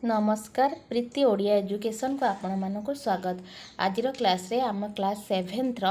ନମସ୍କାର, ପ୍ରୀତି ଓଡ଼ିଆ ଏଜୁକେସନ୍କୁ ଆପଣମାନଙ୍କୁ ସ୍ୱାଗତ। ଆଜିର କ୍ଲାସ୍ରେ ଆମ କ୍ଲାସ୍ ସେଭେନ୍ଥର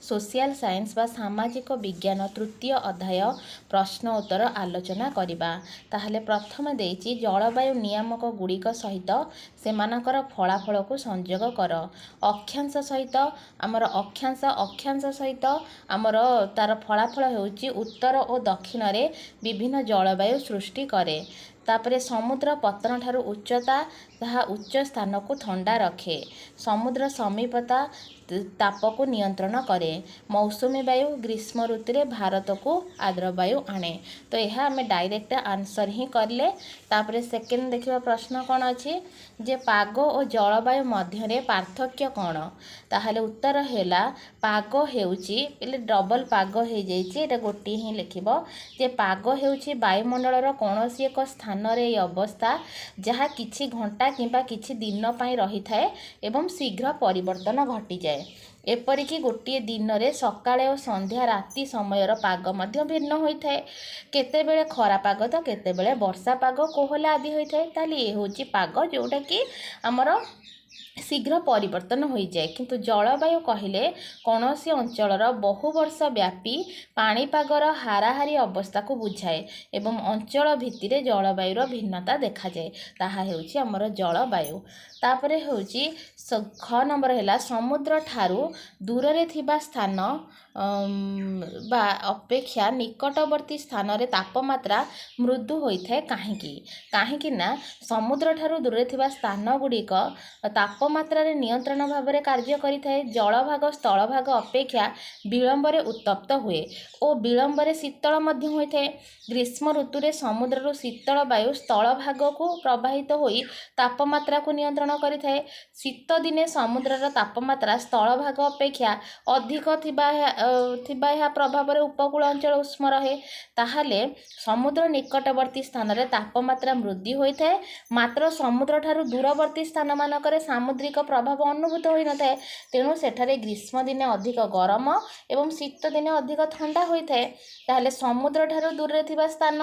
ସୋସିଆଲ୍ ସାଇନ୍ସ ବା ସାମାଜିକ ବିଜ୍ଞାନ ତୃତୀୟ ଅଧ୍ୟାୟ ପ୍ରଶ୍ନ ଉତ୍ତର ଆଲୋଚନା କରିବା। ତାହେଲେ ପ୍ରଥମେ ଦେଇଛି, ଜଳବାୟୁ ନିୟାମକ ଗୁଡ଼ିକ ସହିତ ସେମାନଙ୍କର ଫଳାଫଳକୁ ସଂଯୋଗ କର। ଅକ୍ଷାଂଶ ସହିତ ଆମର ଅକ୍ଷାଂଶ ସହିତ ଆମର ତାର ଫଳାଫଳ ହେଉଛି ଉତ୍ତର ଓ ଦକ୍ଷିଣରେ ବିଭିନ୍ନ ଜଳବାୟୁ ସୃଷ୍ଟି କରେ। ତାପରେ ସମୁଦ୍ର ପତ୍ତନ ଠାରୁ ଉଚ୍ଚତା, ତାହା ଉଚ୍ଚ ସ୍ଥାନକୁ ଥଣ୍ଡା ରଖେ। ସମୁଦ୍ର ସମୀପତା ତାପକୁ ନିୟନ୍ତ୍ରଣ କରେ। ମୌସୁମୀ ବାୟୁ ଗ୍ରୀଷ୍ମ ଋତୁରେ ଭାରତକୁ ଆର୍ଦ୍ର ବାୟୁ ଆଣେ। ତ ଏହା ଆମେ ଡାଇରେକ୍ଟ ଆନ୍ସର୍ ହିଁ କଲେ। ତାପରେ ସେକେଣ୍ଡ ଦେଖିବା ପ୍ରଶ୍ନ କ'ଣ ଅଛି ଯେ ପାଗ ଓ ଜଳବାୟୁ ମଧ୍ୟରେ ପାର୍ଥକ୍ୟ କ'ଣ? ତାହେଲେ ଉତ୍ତର ହେଲା, ପାଗ ହେଉଛି, ହେଲେ ଡବଲ ପାଗ ହେଇଯାଇଛି, ଏଇଟା ଗୋଟିଏ ହିଁ ଲେଖିବ ଯେ ପାଗ ହେଉଛି ବାୟୁମଣ୍ଡଳର କୌଣସି ଏକ ସ୍ଥାନରେ ଏହି ଅବସ୍ଥା, ଯାହା କିଛି ଘଣ୍ଟା କିମ୍ବା କିଛି ଦିନ ପାଇଁ ରହିଥାଏ ଏବଂ ଶୀଘ୍ର ପରିବର୍ତ୍ତନ ଘଟିଯାଏ। ଏପରିକି ଗୋଟିଏ ଦିନରେ ସକାଳେ ଓ ସନ୍ଧ୍ୟା, ରାତି ସମୟର ପାଗ ମଧ୍ୟ ଭିନ୍ନ ହୋଇଥାଏ। କେତେବେଳେ ଖରା ପାଗ ତ କେତେବେଳେ ବର୍ଷା ପାଗ, କୋହଲା ଆଦି ହୋଇଥାଏ। ତାହେଲେ ଏ ହେଉଛି ପାଗ, ଯେଉଁଟାକି ଆମର ଶୀଘ୍ର ପରିବର୍ତ୍ତନ ହୋଇଯାଏ। କିନ୍ତୁ ଜଳବାୟୁ କହିଲେ କୌଣସି ଅଞ୍ଚଳର ବହୁ ବର୍ଷ ବ୍ୟାପୀ ପାଣିପାଗର ହାରାହାରି ଅବସ୍ଥାକୁ ବୁଝାଏ ଏବଂ ଅଞ୍ଚଳ ଭିତ୍ତିରେ ଜଳବାୟୁର ଭିନ୍ନତା ଦେଖାଯାଏ। ତାହା ହେଉଛି ଆମର ଜଳବାୟୁ। ତାପରେ ହେଉଛି ଖ ନମ୍ବର ହେଲା, ସମୁଦ୍ର ଠାରୁ ଦୂରରେ ଥିବା ସ୍ଥାନ ବା ଅପେକ୍ଷା ନିକଟବର୍ତ୍ତୀ ସ୍ଥାନରେ ତାପମାତ୍ରା ମୃଦୁ ହୋଇଥାଏ କାହିଁକି? କାହିଁକି ନା ସମୁଦ୍ର ଠାରୁ ଦୂରରେ ଥିବା ସ୍ଥାନ ଗୁଡ଼ିକ ତାପମାତ୍ରାରେ ନିୟନ୍ତ୍ରଣ ଭାବରେ କାର୍ଯ୍ୟ କରିଥାଏ। ଜଳଭାଗ ସ୍ଥଳଭାଗ ଅପେକ୍ଷା ବିଳମ୍ବରେ ଉତ୍ତପ୍ତ ହୁଏ ଓ ବିଳମ୍ବରେ ଶୀତଳ ମଧ୍ୟ ହୋଇଥାଏ। ଗ୍ରୀଷ୍ମ ଋତୁରେ ସମୁଦ୍ରରୁ ଶୀତଳ ବାୟୁ ସ୍ଥଳଭାଗକୁ ପ୍ରବାହିତ ହୋଇ ତାପମାତ୍ରାକୁ ନିୟନ୍ତ୍ରଣ କରିଥାଏ। ଶୀତ ଦିନେ ସମୁଦ୍ରର ତାପମାତ୍ରା ସ୍ଥଳଭାଗ ଅପେକ୍ଷା ଅଧିକ ଥିବା ଏହା ପ୍ରଭାବରେ ଉପକୂଳ ଅଞ୍ଚଳ ଉଷ୍ମ ରହେ। ତାହେଲେ ସମୁଦ୍ର ନିକଟବର୍ତ୍ତୀ ସ୍ଥାନରେ ତାପମାତ୍ରା ବୃଦ୍ଧି ହୋଇଥାଏ, ମାତ୍ର ସମୁଦ୍ରଠାରୁ ଦୂରବର୍ତ୍ତୀ ସ୍ଥାନମାନଙ୍କରେ ସାମୁଦ୍ରିକ ପ୍ରଭାବ ଅନୁଭୂତ ହୋଇନଥାଏ। ତେଣୁ ସେଠାରେ ଗ୍ରୀଷ୍ମ ଦିନେ ଅଧିକ ଗରମ ଏବଂ ଶୀତ ଦିନେ ଅଧିକ ଥଣ୍ଡା ହୋଇଥାଏ। ତାହେଲେ ସମୁଦ୍ରଠାରୁ ଦୂରରେ ଥିବା ସ୍ଥାନ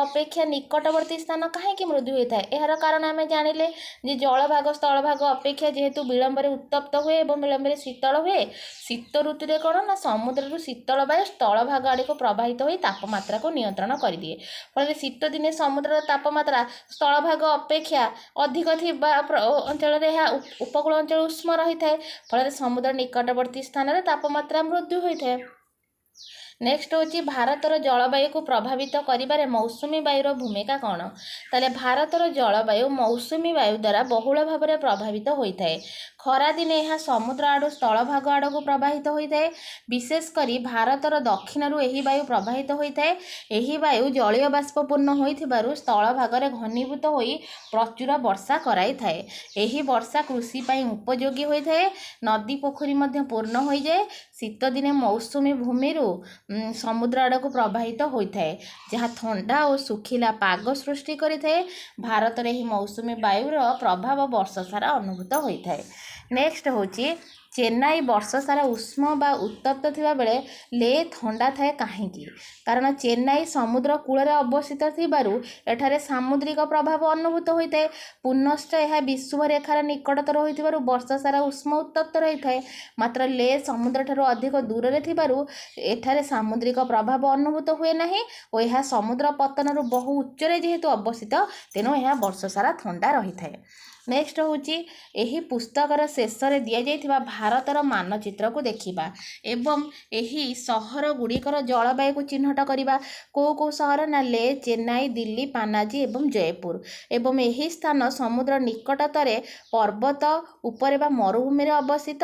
ଅପେକ୍ଷା ନିକଟବର୍ତ୍ତୀ ସ୍ଥାନ କାହିଁକି ମୃଦୁ ହୋଇଥାଏ? ଏହାର କାରଣ ଆମେ ଜାଣିଲେ ଯେ ଜଳଭାଗ ସ୍ଥଳଭାଗ ଅପେକ୍ଷା ଯେହେତୁ ବିଳମ୍ବରେ ଉତ୍ତପ୍ତ ହୁଏ ଏବଂ ବିଳମ୍ବରେ ଶୀତଳ ହୁଏ, ଶୀତ ଋତୁରେ କ'ଣ ନା ସମୁଦ୍ରରୁ ଶୀତଳ ବାୟୁ ସ୍ଥଳଭାଗ ଆଡ଼କୁ ପ୍ରବାହିତ ହୋଇ ତାପମାତ୍ରାକୁ ନିୟନ୍ତ୍ରଣ କରିଦିଏ। ଫଳରେ ଶୀତ ଦିନେ ସମୁଦ୍ରର ତାପମାତ୍ରା ସ୍ଥଳଭାଗ ଅପେକ୍ଷା ଅଧିକ ଥିବା ଅଞ୍ଚଳରେ ଏହା ଉପକୂଳ ଅଞ୍ଚଳ ଉଷ୍ମ ରହିଥାଏ। ଫଳରେ ସମୁଦ୍ର ନିକଟବର୍ତ୍ତୀ ସ୍ଥାନରେ ତାପମାତ୍ରା ମୃଦୁ ହୋଇଥାଏ। ନେକ୍ସଟ ହେଉଛି, ଭାରତର ଜଳବାୟୁକୁ ପ୍ରଭାବିତ କରିବାରେ ମୌସୁମୀ ବାୟୁର ଭୂମିକା କ'ଣ? ତାହେଲେ ଭାରତର ଜଳବାୟୁ ମୌସୁମୀ ବାୟୁ ଦ୍ୱାରା ବହୁଳ ଭାବରେ ପ୍ରଭାବିତ ହୋଇଥାଏ। ଖରାଦିନେ ଏହା ସମୁଦ୍ର ଆଡ଼ୁ ସ୍ଥଳଭାଗ ଆଡ଼କୁ ପ୍ରବାହିତ ହୋଇଥାଏ। ବିଶେଷ କରି ଭାରତର ଦକ୍ଷିଣରୁ ଏହି ବାୟୁ ପ୍ରବାହିତ ହୋଇଥାଏ। ଏହି ବାୟୁ ଜଳୀୟ ବାଷ୍ପପୂର୍ଣ୍ଣ ହୋଇଥିବାରୁ ସ୍ଥଳଭାଗରେ ଘନୀଭୂତ ହୋଇ ପ୍ରଚୁର ବର୍ଷା କରାଇଥାଏ। ଏହି ବର୍ଷା କୃଷି ପାଇଁ ଉପଯୋଗୀ ହୋଇଥାଏ। ନଦୀ ପୋଖରୀ ମଧ୍ୟ ପୂର୍ଣ୍ଣ ହୋଇଯାଏ। ଶୀତଦିନେ ମୌସୁମୀ ଭୂମିରୁ ସମୁଦ୍ର ଆଡ଼କୁ ପ୍ରବାହିତ ହୋଇଥାଏ, ଯାହା ଥଣ୍ଡା ଓ ଶୁଖିଲା ପାଗ ସୃଷ୍ଟି କରିଥାଏ। ଭାରତରେ ଏହି ମୌସୁମୀ ବାୟୁର ପ୍ରଭାବ ବର୍ଷ ସାରା ଅନୁଭୂତ ହୋଇଥାଏ। ନେକ୍ସଟ ହେଉଛି, ଚେନ୍ନାଇ ବର୍ଷ ସାରା ଉଷ୍ମ ବା ଉତ୍ତପ୍ତ ଥିବାବେଳେ ଲେ ଥଣ୍ଡା ଥାଏ କାହିଁକି? କାରଣ ଚେନ୍ନାଇ ସମୁଦ୍ର କୂଳରେ ଅବସ୍ଥିତ ଥିବାରୁ ଏଠାରେ ସାମୁଦ୍ରିକ ପ୍ରଭାବ ଅନୁଭୂତ ହୋଇଥାଏ। ପୁନଶ୍ଚ ଏହା ବିଷୁବରେଖାର ନିକଟତର ହୋଇଥିବାରୁ ବର୍ଷ ସାରା ଉଷ୍ମ ଉତ୍ତପ୍ତ ରହିଥାଏ। ମାତ୍ର ଲେ ସମୁଦ୍ରଠାରୁ ଅଧିକ ଦୂରରେ ଥିବାରୁ ଏଠାରେ ସାମୁଦ୍ରିକ ପ୍ରଭାବ ଅନୁଭୂତ ହୁଏ ନାହିଁ ଓ ଏହା ସମୁଦ୍ର ପତ୍ତନରୁ ବହୁ ଉଚ୍ଚରେ ଯେହେତୁ ଅବସ୍ଥିତ, ତେଣୁ ଏହା ବର୍ଷ ସାରା ଥଣ୍ଡା ରହିଥାଏ। ନେକ୍ସଟ ହେଉଛି, ଏହି ପୁସ୍ତକର ଶେଷରେ ଦିଆଯାଇଥିବା ଭାରତର ମାନଚିତ୍ରକୁ ଦେଖିବା ଏବଂ ଏହି ସହର ଗୁଡ଼ିକର ଜଳବାୟୁକୁ ଚିହ୍ନଟ କରିବା। କେଉଁ କେଉଁ ସହର ନା ଲେ, ଚେନ୍ନାଇ, ଦିଲ୍ଲୀ, ପାନାଜୀ ଏବଂ ଜୟପୁର। ଏବଂ ଏହି ସ୍ଥାନ ସମୁଦ୍ର ନିକଟତରେ, ପର୍ବତ ଉପରେ ବା ମରୁଭୂମିରେ ଅବସ୍ଥିତ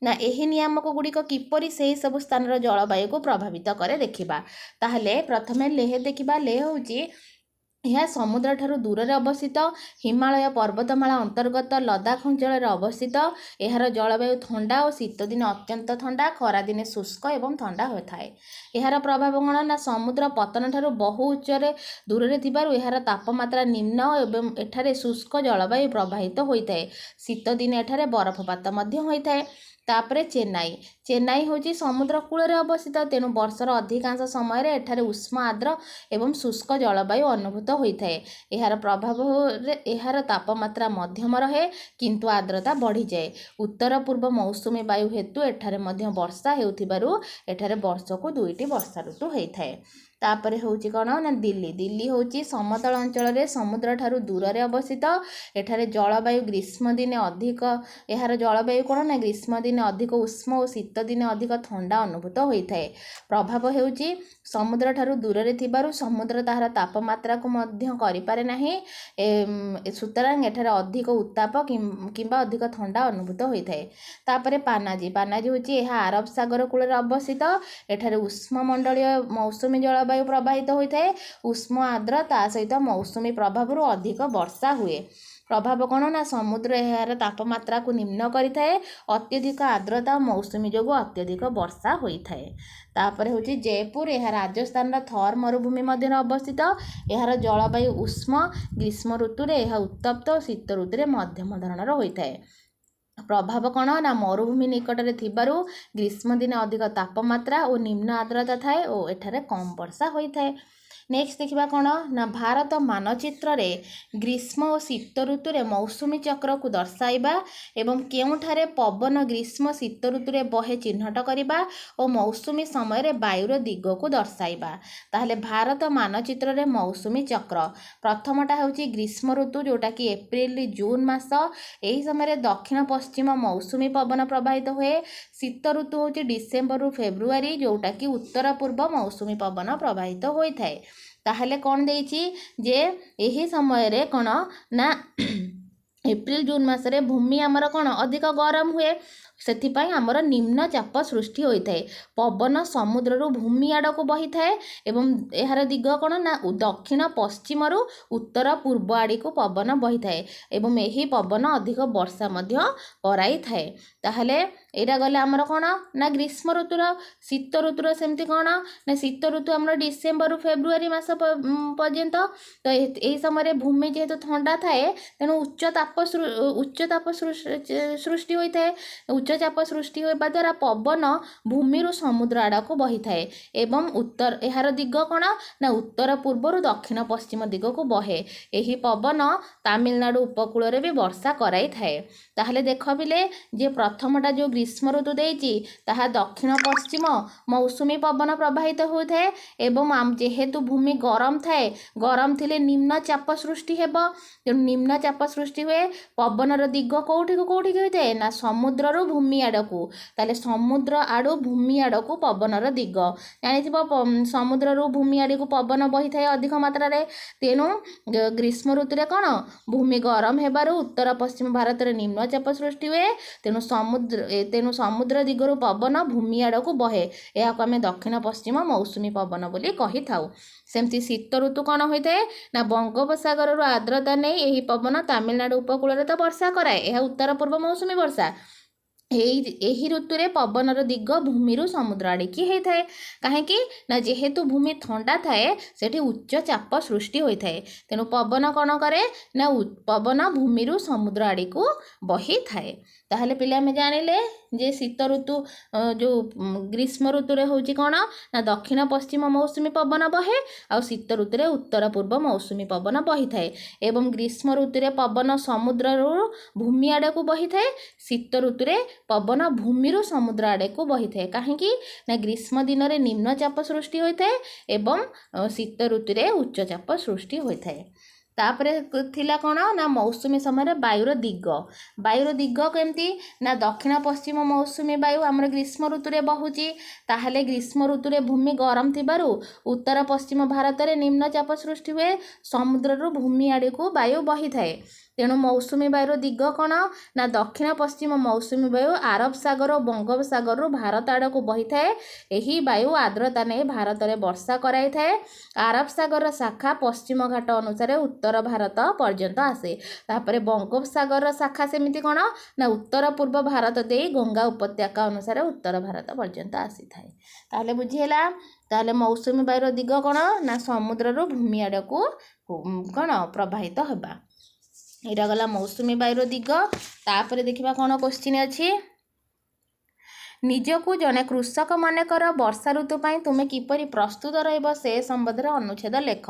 ନା ଏହି ନିୟାମକ ଗୁଡ଼ିକ କିପରି ସେହି ସବୁ ସ୍ଥାନର ଜଳବାୟୁକୁ ପ୍ରଭାବିତ କରେ ଦେଖିବା। ତାହେଲେ ପ୍ରଥମେ ଲେହ ଦେଖିବା। ଲେହ ହେଉଛି ଏହା ସମୁଦ୍ରଠାରୁ ଦୂରରେ ଅବସ୍ଥିତ। ହିମାଳୟ ପର୍ବତମାଳା ଅନ୍ତର୍ଗତ ଲଦାଖ ଅଞ୍ଚଳରେ ଅବସ୍ଥିତ। ଏହାର ଜଳବାୟୁ ଥଣ୍ଡା ଓ ଶୀତଦିନେ ଅତ୍ୟନ୍ତ ଥଣ୍ଡା, ଖରାଦିନେ ଶୁଷ୍କ ଏବଂ ଥଣ୍ଡା ହୋଇଥାଏ। ଏହାର ପ୍ରଭାବ କ'ଣ ନା ସମୁଦ୍ର ପତ୍ତନଠାରୁ ବହୁ ଉଚ୍ଚରେ ଦୂରରେ ଥିବାରୁ ଏହାର ତାପମାତ୍ରା ନିମ୍ନ ଏବଂ ଏଠାରେ ଶୁଷ୍କ ଜଳବାୟୁ ପ୍ରବାହିତ ହୋଇଥାଏ। ଶୀତଦିନେ ଏଠାରେ ବରଫପାତ ମଧ୍ୟ ହୋଇଥାଏ। ତାପରେ ଚେନ୍ନାଇ। ଚେନ୍ନାଇ ହେଉଛି ସମୁଦ୍ର କୂଳରେ ଅବସ୍ଥିତ, ତେଣୁ ବର୍ଷର ଅଧିକାଂଶ ସମୟରେ ଏଠାରେ ଉଷ୍ମ, ଆର୍ଦ୍ର ଏବଂ ଶୁଷ୍କ ଜଳବାୟୁ ଅନୁଭୂତ ହୋଇଥାଏ। ଏହାର ପ୍ରଭାବରେ ଏହାର ତାପମାତ୍ରା ମଧ୍ୟମ ରହେ, କିନ୍ତୁ ଆର୍ଦ୍ରତା ବଢ଼ିଯାଏ। ଉତ୍ତର ପୂର୍ବ ମୌସୁମୀ ବାୟୁ ହେତୁ ଏଠାରେ ମଧ୍ୟ ବର୍ଷା ହେଉଥିବାରୁ ଏଠାରେ ବର୍ଷକୁ 2ଟି ବର୍ଷା ଋତୁ ହୋଇଥାଏ। ତାପରେ ହେଉଛି କ'ଣ ନା ଦିଲ୍ଲୀ। ଦିଲ୍ଲୀ ହେଉଛି ସମତଳ ଅଞ୍ଚଳରେ ସମୁଦ୍ର ଠାରୁ ଦୂରରେ ଅବସ୍ଥିତ। ଏଠାରେ ଜଳବାୟୁ ଗ୍ରୀଷ୍ମ ଦିନେ ଅଧିକ, ଏହାର ଜଳବାୟୁ କ'ଣ ନା ଗ୍ରୀଷ୍ମ ଦିନେ ଅଧିକ ଉଷ୍ମ ଓ ଶୀତ ଦିନେ ଅଧିକ ଥଣ୍ଡା ଅନୁଭୂତ ହୋଇଥାଏ। ପ୍ରଭାବ ହେଉଛି ସମୁଦ୍ର ଠାରୁ ଦୂରରେ ଥିବାରୁ ସମୁଦ୍ର ତାହାର ତାପମାତ୍ରାକୁ ମଧ୍ୟ କରିପାରେ ନାହିଁ, ସୁତରାଂ ଏଠାରେ ଅଧିକ ଉତ୍ତାପ କିମ୍ବା ଅଧିକ ଥଣ୍ଡା ଅନୁଭୂତ ହୋଇଥାଏ। ତାପରେ ପାନାଜୀ। ପାନାଜୀ ହେଉଛି ଏହା ଆରବ ସାଗର କୂଳରେ ଅବସ୍ଥିତ। ଏଠାରେ ଉଷ୍ମମଣ୍ଡଳୀୟ ମୌସୁମୀ ଜଳବାୟୁ ପ୍ରବାହିତ ହୋଇଥାଏ। ଉଷ୍ମ, ଆର୍ଦ୍ର, ତା ସହିତ ମୌସୁମୀ ପ୍ରଭାବରୁ ଅଧିକ ବର୍ଷା ହୁଏ। ପ୍ରଭାବ କ'ଣ ନା ସମୁଦ୍ର ଏହାର ତାପମାତ୍ରାକୁ ନିମ୍ନ କରିଥାଏ। ଅତ୍ୟଧିକ ଆର୍ଦ୍ରତା ଓ ମୌସୁମୀ ଯୋଗୁଁ ଅତ୍ୟଧିକ ବର୍ଷା ହୋଇଥାଏ। ତାପରେ ହେଉଛି ଜୟପୁର। ଏହା ରାଜସ୍ଥାନର ଥର ମରୁଭୂମି ମଧ୍ୟରେ ଅବସ୍ଥିତ। ଏହାର ଜଳବାୟୁ ଉଷ୍ମ। ଗ୍ରୀଷ୍ମ ଋତୁରେ ଏହା ଉତ୍ତପ୍ତ ଓ ଶୀତ ଋତୁରେ ମଧ୍ୟମ ଧରଣର ହୋଇଥାଏ। ପ୍ରଭାବ କ'ଣ ନା ମରୁଭୂମି ନିକଟରେ ଥିବାରୁ ଗ୍ରୀଷ୍ମ ଦିନେ ଅଧିକ ତାପମାତ୍ରା ଓ ନିମ୍ନ ଆର୍ଦ୍ରତା ଥାଏ ଓ ଏଠାରେ କମ୍ ବର୍ଷା ହୋଇଥାଏ। ନେକ୍ସଟ ଦେଖିବା କ'ଣ ନା ଭାରତ ମାନଚିତ୍ରରେ ଗ୍ରୀଷ୍ମ ଓ ଶୀତ ଋତୁରେ ମୌସୁମୀ ଚକ୍ରକୁ ଦର୍ଶାଇବା ଏବଂ କେଉଁଠାରେ ପବନ ଗ୍ରୀଷ୍ମ ଶୀତ ଋତୁରେ ବହେ ଚିହ୍ନଟ କରିବା ଓ ମୌସୁମୀ ସମୟରେ ବାୟୁର ଦିଗକୁ ଦର୍ଶାଇବା। ତାହେଲେ ଭାରତ ମାନଚିତ୍ରରେ ମୌସୁମୀ ଚକ୍ର ପ୍ରଥମଟା ହେଉଛି ଗ୍ରୀଷ୍ମ ଋତୁ, ଯେଉଁଟାକି ଏପ୍ରିଲ ଜୁନ୍ ମାସ। ଏହି ସମୟରେ ଦକ୍ଷିଣ ପଶ୍ଚିମ ମୌସୁମୀ ପବନ ପ୍ରବାହିତ ହୁଏ। ଶୀତ ଋତୁ ହେଉଛି ଡିସେମ୍ବରରୁ ଫେବୃଆରୀ, ଯେଉଁଟାକି ଉତ୍ତର ପୂର୍ବ ମୌସୁମୀ ପବନ ପ୍ରବାହିତ ହୋଇଥାଏ। ତାହେଲେ କ'ଣ ଦେଇଛି ଯେ ଏହି ସମୟରେ କ'ଣ ନା ଏପ୍ରିଲ ଜୁନ୍ ମାସରେ ଭୂମି ଆମର କ'ଣ ଅଧିକ ଗରମ ହୁଏ, ସେଥିପାଇଁ ଆମର ନିମ୍ନ ଚାପ ସୃଷ୍ଟି ହୋଇଥାଏ। ପବନ ସମୁଦ୍ରରୁ ଭୂମି ଆଡ଼କୁ ବହିଥାଏ ଏବଂ ଏହାର ଦିଗ କ'ଣ ନା ଦକ୍ଷିଣ ପଶ୍ଚିମରୁ ଉତ୍ତର ପୂର୍ବ ଆଡ଼ିକୁ ପବନ ବହିଥାଏ ଏବଂ ଏହି ପବନ ଅଧିକ ବର୍ଷା ମଧ୍ୟ କରାଇଥାଏ। ତାହେଲେ ଏଇଟା ଗଲେ ଆମର କ'ଣ ନା ଗ୍ରୀଷ୍ମ ଋତୁର। ଶୀତ ଋତୁର ସେମିତି କ'ଣ ନା ଶୀତ ଋତୁ ଆମର ଡିସେମ୍ବରରୁ ଫେବୃଆରୀ ମାସ ପର୍ଯ୍ୟନ୍ତ। ତ ଏହି ସମୟରେ ଭୂମି ଯେହେତୁ ଥଣ୍ଡା ଥାଏ, ତେଣୁ ଉଚ୍ଚ ତାପ ସୃଷ୍ଟି ହୋଇଥାଏ। ଉଚ୍ଚ ଚାପ ସୃଷ୍ଟି ହେବା ଦ୍ୱାରା ପବନ ଭୂମିରୁ ସମୁଦ୍ର ଆଡ଼କୁ ବହିଥାଏ ଏବଂ ଉତ୍ତର ଏହାର ଦିଗ କ'ଣ ନା ଉତ୍ତର ପୂର୍ବରୁ ଦକ୍ଷିଣ ପଶ୍ଚିମ ଦିଗକୁ ବହେ। ଏହି ପବନ ତାମିଲନାଡ଼ୁ ଉପକୂଳରେ ବି ବର୍ଷା କରାଇଥାଏ। ତାହେଲେ ଦେଖ ପିଲେ, ଯେ ପ୍ରଥମଟା ଯେଉଁ ଗ୍ରୀଷ୍ମ ଋତୁ ଦେଇଛି, ତାହା ଦକ୍ଷିଣ ପଶ୍ଚିମ ମୌସୁମୀ ପବନ ପ୍ରବାହିତ ହୋଇଥାଏ ଏବଂ ଯେହେତୁ ଭୂମି ଗରମ ଥାଏ, ଗରମ ଥିଲେ ନିମ୍ନ ଚାପ ସୃଷ୍ଟି ହେବ। ତେଣୁ ନିମ୍ନ ଚାପ ସୃଷ୍ଟି ହୁଏ। ପବନର ଦିଗ କେଉଁଠିକୁ କେଉଁଠିକି ହୋଇଥାଏ ନା ସମୁଦ୍ରରୁ ଭୂମି ଆଡ଼କୁ। ତାହେଲେ ସମୁଦ୍ର ଆଡ଼ୁ ଭୂମି ଆଡ଼କୁ ପବନର ଦିଗ ଜାଣିଥିବ, ସମୁଦ୍ରରୁ ଭୂମି ଆଡ଼କୁ ପବନ ବହିଥାଏ ଅଧିକ ମାତ୍ରାରେ। ତେଣୁ ଗ୍ରୀଷ୍ମ ଋତୁରେ କ'ଣ ଭୂମି ଗରମ ହେବାରୁ ଉତ୍ତର ପଶ୍ଚିମ ଭାରତରେ ନିମ୍ନ ଚାପ ସୃଷ୍ଟି ହୁଏ। ତେଣୁ ସମୁଦ୍ର ଦିଗରୁ ପବନ ଭୂମି ଆଡ଼କୁ ବହେ। ଏହାକୁ ଆମେ ଦକ୍ଷିଣ ପଶ୍ଚିମ ମୌସୁମୀ ପବନ ବୋଲି କହିଥାଉ। ସେମିତି ଶୀତ ଋତୁ କ'ଣ ହୋଇଥାଏ ନା ବଙ୍ଗୋପସାଗରରୁ ଆର୍ଦ୍ରତା ନେଇ ଏହି ପବନ ତାମିଲନାଡ଼ୁ ଉପକୂଳରେ ତ ବର୍ଷା କରାଏ। ଏହା ଉତ୍ତର ପୂର୍ବ ମୌସୁମୀ ବର୍ଷା। ଏହି ଋତୁରେ ପବନର ଦିଗ ଭୂମିରୁ ସମୁଦ୍ର ଆଡ଼ିକି ହେଇଥାଏ। କାହିଁକି ନା ଯେହେତୁ ଭୂମି ଥଣ୍ଡା ଥାଏ, ସେଠି ଉଚ୍ଚ ଚାପ ସୃଷ୍ଟି ହୋଇଥାଏ। ତେଣୁ ପବନ କ'ଣ କରେ ନା ପବନ ଭୂମିରୁ ସମୁଦ୍ର ଆଡ଼ିକୁ ବହିଥାଏ। ତାହେଲେ ପିଲା, ଆମେ ଜାଣିଲେ ଯେ ଶୀତ ଋତୁ ଯେଉଁ ଗ୍ରୀଷ୍ମ ଋତୁରେ ହେଉଛି କ'ଣ ନା ଦକ୍ଷିଣ ପଶ୍ଚିମ ମୌସୁମୀ ପବନ ବହେ ଆଉ ଶୀତ ଋତୁରେ ଉତ୍ତର ପୂର୍ବ ମୌସୁମୀ ପବନ ବହିଥାଏ ଏବଂ ଗ୍ରୀଷ୍ମ ଋତୁରେ ପବନ ସମୁଦ୍ରରୁ ଭୂମି ଆଡ଼କୁ ବହିଥାଏ, ଶୀତ ଋତୁରେ ପବନ ଭୂମିରୁ ସମୁଦ୍ର ଆଡ଼କୁ ବହିଥାଏ। କାହିଁକି ନା ଗ୍ରୀଷ୍ମ ଦିନରେ ନିମ୍ନ ଚାପ ସୃଷ୍ଟି ହୋଇଥାଏ ଏବଂ ଶୀତ ଋତୁରେ ଉଚ୍ଚ ଚାପ ସୃଷ୍ଟି ହୋଇଥାଏ। ତାପରେ ଥିଲା କ'ଣ ନା ମୌସୁମୀ ସମୟରେ ବାୟୁର ଦିଗ। ବାୟୁର ଦିଗ କେମିତି ନା ଦକ୍ଷିଣ ପଶ୍ଚିମ ମୌସୁମୀ ବାୟୁ ଆମର ଗ୍ରୀଷ୍ମ ଋତୁରେ ବହୁଛି। ତାହେଲେ ଗ୍ରୀଷ୍ମ ଋତୁରେ ଭୂମି ଗରମ ଥିବାରୁ ଉତ୍ତର ପଶ୍ଚିମ ଭାରତରେ ନିମ୍ନ ଚାପ ସୃଷ୍ଟି ହୁଏ। ସମୁଦ୍ରରୁ ଭୂମି ଆଡ଼କୁ ବାୟୁ ବହିଥାଏ। ତେଣୁ ମୌସୁମୀ ବାୟୁର ଦିଗ କ'ଣ ନା ଦକ୍ଷିଣ ପଶ୍ଚିମ ମୌସୁମୀ ବାୟୁ ଆରବ ସାଗର ଓ ବଙ୍ଗୋପସାଗରରୁ ଭାରତ ଆଡ଼କୁ ବହିଥାଏ। ଏହି ବାୟୁ ଆର୍ଦ୍ରତା ନେଇ ଭାରତରେ ବର୍ଷା କରାଇଥାଏ। ଆରବ ସାଗରର ଶାଖା ପଶ୍ଚିମ ଘାଟ ଅନୁସାରେ ଉତ୍ତର ଭାରତ ପର୍ଯ୍ୟନ୍ତ ଆସେ। ତାପରେ ବଙ୍ଗୋପସାଗରର ଶାଖା ସେମିତି କ'ଣ ନା ଉତ୍ତର ପୂର୍ବ ଭାରତ ଦେଇ ଗଙ୍ଗା ଉପତ୍ୟକା ଅନୁସାରେ ଉତ୍ତର ଭାରତ ପର୍ଯ୍ୟନ୍ତ ଆସିଥାଏ। ତାହେଲେ ବୁଝିହେଲା? ତାହେଲେ ମୌସୁମୀ ବାୟୁର ଦିଗ କ'ଣ ନା ସମୁଦ୍ରରୁ ଭୂମି ଆଡ଼କୁ କ'ଣ ପ୍ରବାହିତ ହେବା। ଏଇଟା ଗଲା ମୌସୁମୀ ବାୟୁର ଦିଗ। ତାପରେ ଦେଖିବା କ'ଣ କୋଶ୍ଚିନ୍ ଅଛି। ନିଜକୁ ଜଣେ କୃଷକ ମନେକର, ବର୍ଷା ଋତୁ ପାଇଁ ତୁମେ କିପରି ପ୍ରସ୍ତୁତ ରହିବ ସେ ସମ୍ବନ୍ଧରେ ଅନୁଚ୍ଛେଦ ଲେଖ।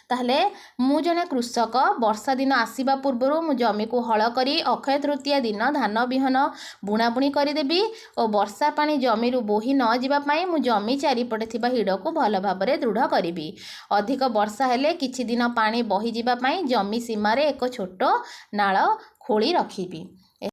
ତାହେଲେ ମୁଁ ଜଣେ କୃଷକ। ବର୍ଷା ଦିନ ଆସିବା ପୂର୍ବରୁ ମୁଁ ଜମିକୁ ହଳ କରି ଅକ୍ଷୟ ତୃତୀୟା ଦିନ ଧାନ ବିହନ ବୁଣାବୁଣି କରିଦେବି ଓ ବର୍ଷା ପାଣି ଜମିରୁ ବୋହି ନ ଯିବା ପାଇଁ ମୁଁ ଜମି ଚାରିପଟେ ଥିବା ହିଡ଼କୁ ଭଲ ଭାବରେ ଦୃଢ଼ କରିବି। ଅଧିକ ବର୍ଷା ହେଲେ କିଛି ଦିନ ପାଣି ବହିଯିବା ପାଇଁ ଜମି ସୀମାରେ ଏକ ଛୋଟ ନାଳ ଖୋଳି ରଖିବି।